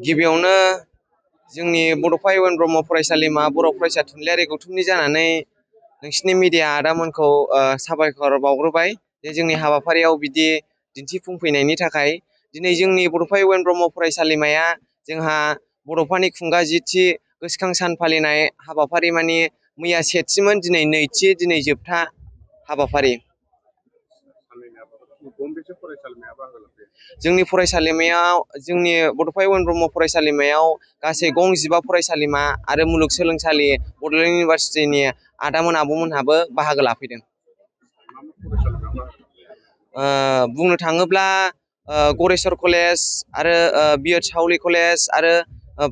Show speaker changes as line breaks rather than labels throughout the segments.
गिबियावनो जोंनि बड'फा इउएन ब्रह्म फरायसालिमा बर' फरायसा थुनलाइयारि गौथुमनि जानानै नोंसिनि मिडिया आदामोनखौ साबायखर बावग्रोबाय जे जोंनि हाबाफारियाव बिदि दिन्थिफुंफैनायनि थाखाय। दिनै जोंनि बड'फा इउएन ब्रह्म फरायसालिमाया जोंहा बड'फानि खुंगा 10थि गोसोखां सान फालिनाय हाबाफारि मानि मैया सेथिमोन, दिनै नैथि, दिनै जोबथा हाबाफारि। जोंनि फरायसालिमायाव जोंनि बड'फा इउएन ब्रह्म फरायसालिमायाव गासै गं 15 फरायसालिमा आरो मुलुगसोलोंसालि बड'लेण्ड इउनिभारसिटिनि आदामोन आब'मोनहाबो बाहागो लाफैदों। बुंनो थाङोब्ला गरेस्वर कलेज आरो बिएड सावली कलेज आरो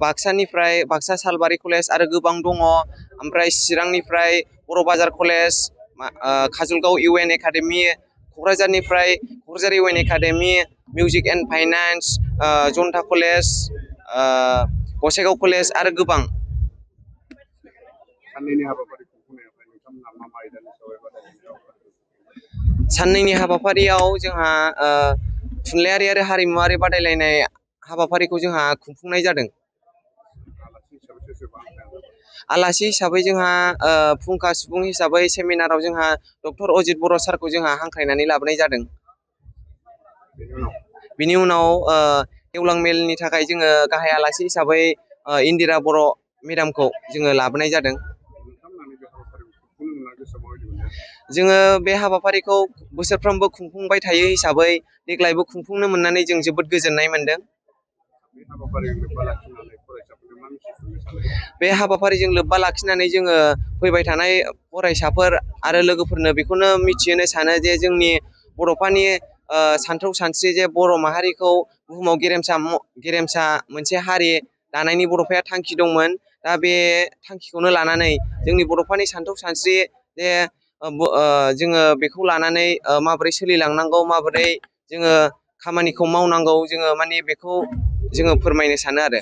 बाक्सानिफ्राय बाक्सा सालबारि कलेज आरो गोबां दङ। ओमफ्राय चिरांनिफ्राय बर' बाजार कलेज, काजलगाव इउएन एकाडेमि, क'क्राझारनिफ्राय Kokrajhar UN academy, music and finance, Janata college, Gossaigaon college आरो गोबां। साननैनि हाबाफारियाव जोंहा थुनलाइयारि आरो हारिमुवारि बादायलायनाय हाबाफारिखौ जोंहा खुंफुंनाय जादों। आलासि हिसाबै जोंहा फुंखा सुबुं हिसाबै सेमिनाराव जोंहा डक्टर अजित बर' सारखौ जोंहा हांख्रायनानै लाबोनाय जादों। बिनि उनाव गेवलां मेलनि थाखाय जोङो गाहाय आलासि हिसाबै इन्दिरा बर' मेडामखौ जोङो लाबोनाय जादों। जोङो बे हाबाफारिखौ बोसोरफ्रोमबो खुंफुंबाय थायो हिसाबै देग्लायबो खुंफुंनो मोननानै जों जोबोद गोजोननाय मोनदों। बे हाबाफारिजों लोब्बा लाखिनानै जोङो फैबाय थानाय फरायसाफोर आरो लोगोफोरनो बेखौनो मिथिहोनो सानो जे जोंनि बड'फानि सानथौ सानस्रि जे बर' माहारिखौ बुहुमाव गेरेमसा मोनसे हारि दानायनि बड'फाया थांखि दंमोन। दा बे थांखिखौनो लानानै जोंनि बड'फानि सानथौ सानस्रि जे जोङो बेखौ लानानै माबोरै सोलिलांनांगौ, माबोरै जोङो खामानिखौ मावनांगौ, जोङो माने बेखौ जोङो फोरमायनो सानो आरो।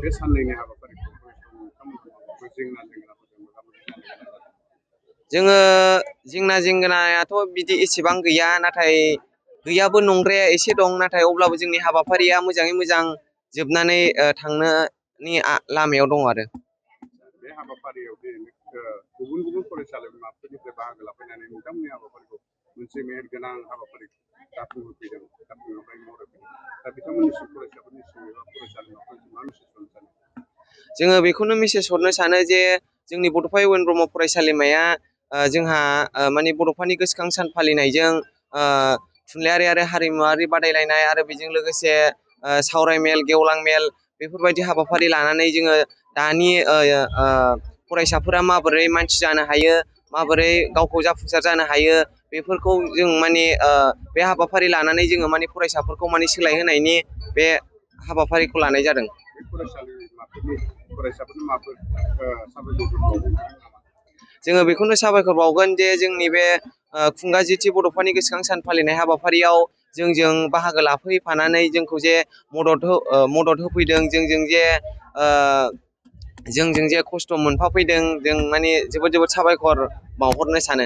बे साननैनि हाबाफारिखौ जोङो जेंना जेंगोनायाथ' बिदि एसेबां गैया, नाथाय गैयाबो नंद्राया एसे दं। नाथाय अब्लाबो जोंनि हाबाफारिया मोजाङै मोजां जोबनानै थांनायनि लामायाव दङ आरो। बे हाबाफारियाव गुबुन गुबुन फरायसालिमाफोरनिफ्राय बाहागो लाफैनानै नोंथांमोननि हाबाफारिखौ मोनसे मेहेरगोनां हाबाफारि जाफुंहोफैदों, जाफुंहोनाय महरै फैदों। दा बिथांमोननिसिम फरायसाफोरनिसिम एबा फरायसालिमाफोरनिसिम मा मेसेज हरनो सानो? जोङो बेखौनो मेसेज हरनो सानो जे जोंनि बड'फा इउएन ब्रह्म फरायसालिमाया जोंहा माने बड'फानि गोसोखां सान फालिनायजों थुनलाइयारि आरो हारिमुवारि बादायलायनाय आरो बेजों लोगोसे सावरायमेल, गेवलां मेल बेफोरबायदि हाबाफारि लानानै जोङो दानि फरायसाफोरा माबोरै मानसि जानो हायो, माबोरै गावखौ जाफुंसार जानो हायो, बेफोरखौ जों माने बे हाबाफारि लानानै जोङो माने फरायसाफोरखौ माने सोलायहोनायनि बे हाबाफारिखौ लानाय जादों। जोङो बेखौनो साबायखर बावगोन जे जोंनि बे खुंगा 10थि बड'फानि गोसोखां सान फालिनाय हाबाफारियाव जोंजों बाहागो लाफैफानानै जोंखौ जे मदद होफैदों, जोंजों जे खस्थ' मोनफाफैदों, जों माने जोबोद जोबोद साबायखर बावहरनो सानो।